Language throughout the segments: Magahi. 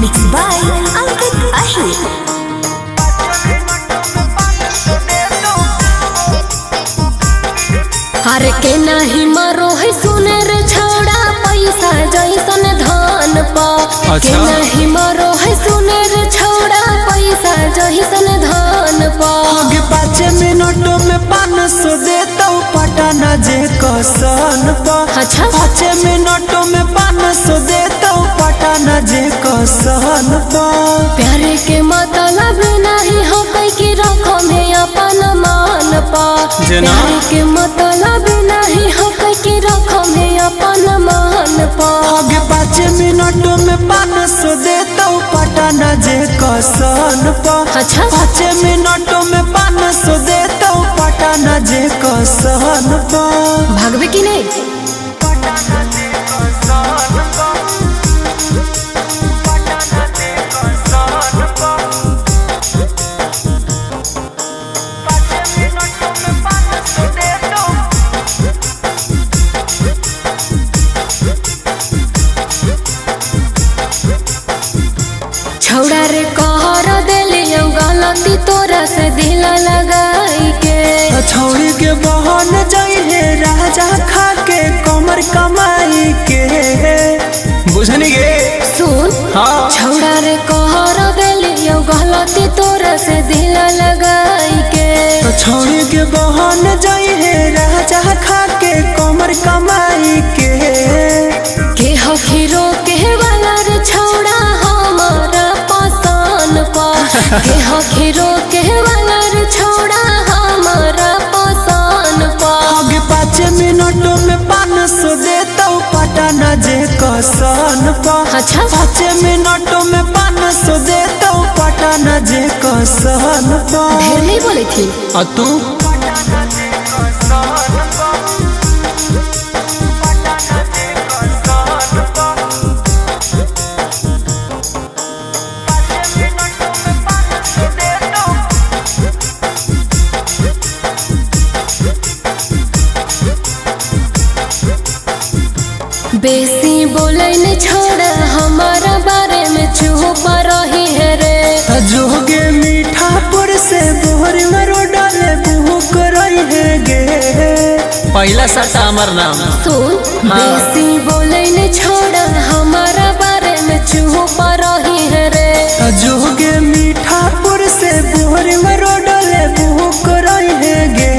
Mix by Ankit Ahir. हर के नाही मरो है सुने रे छौड़ा पैसा जैसन धान पा। अच्छा। के नाही मरो है सुने रे छौड़ा पैसा जैसन धान पा। आगे 5 मिनटों में 500 देता पटाना जे कसन पा। अच्छा। 5 मिनटों में 500 देता पटाना जे कसन पा। प्यारे के मतलब नहीं हो के रखो में अपन मान पा। जेना? प्यारे के मतलब नहीं हो के रखो में अपन मान पा। आगे 5 मिनटों में 500 देता पटाना जे कसन पा। अच्छा। 5 मिनटों में 500 देता पटाना जे कसन पा। भागबे की नहीं? छौड़ा रे कहर देलियौ गलती तोरा से दिल लगाई के। छौड़ी के बहन जई है राजा खा के कमर कमाई के। बुझनी गे। सुन। हाँ। छौड़ा रे कहर देलियौ गलती तोरा से दिल लगाई के। छौड़ी के बहन जई है राजा खा के कमर कमाई के। के हखिरो के वाला रे छौड़ा हमारा पसान पा। के हखिरो के वाला रे छौड़ा हमारा पसान पा। आगे 5 मिनटों में 500 देता पटाना जे कसन पा। अच्छा। 5 मिनटों में 500 देता पटाना जे कसन पा। ढेर नहीं बोली थी। आ तू? बेसी बोले न छोड़ा हमारा बारे में चुप रही है रे। जोगे मीठापुर से बोहर में रोडले बुक रही है गे। पहला सट्टा हमर नाम। सुन। हाँ। बेसी बोले न छोड़ा हमारा बारे में चुप रही है रे। जोगे मीठापुर से बोहर में रोडले बुक रही है गे।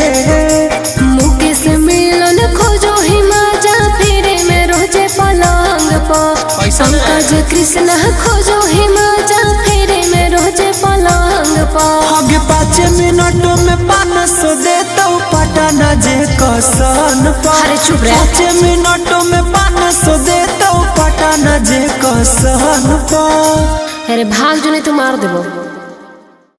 मुकेश मिलन खोजो ही मजा फिरे में रोजे पलंग पा। पैसा में? पंकज कृष्ण खोजो ही मजा फिरे में रोजे पलंग पा। आगे 5 मिनटों में 500 देता पटाना जे कसन पा। अरे चुप रे। 5 मिनटों में 500 देता पटाना जे कसन पा। अरे भाग जो नहीं तो मार देबो।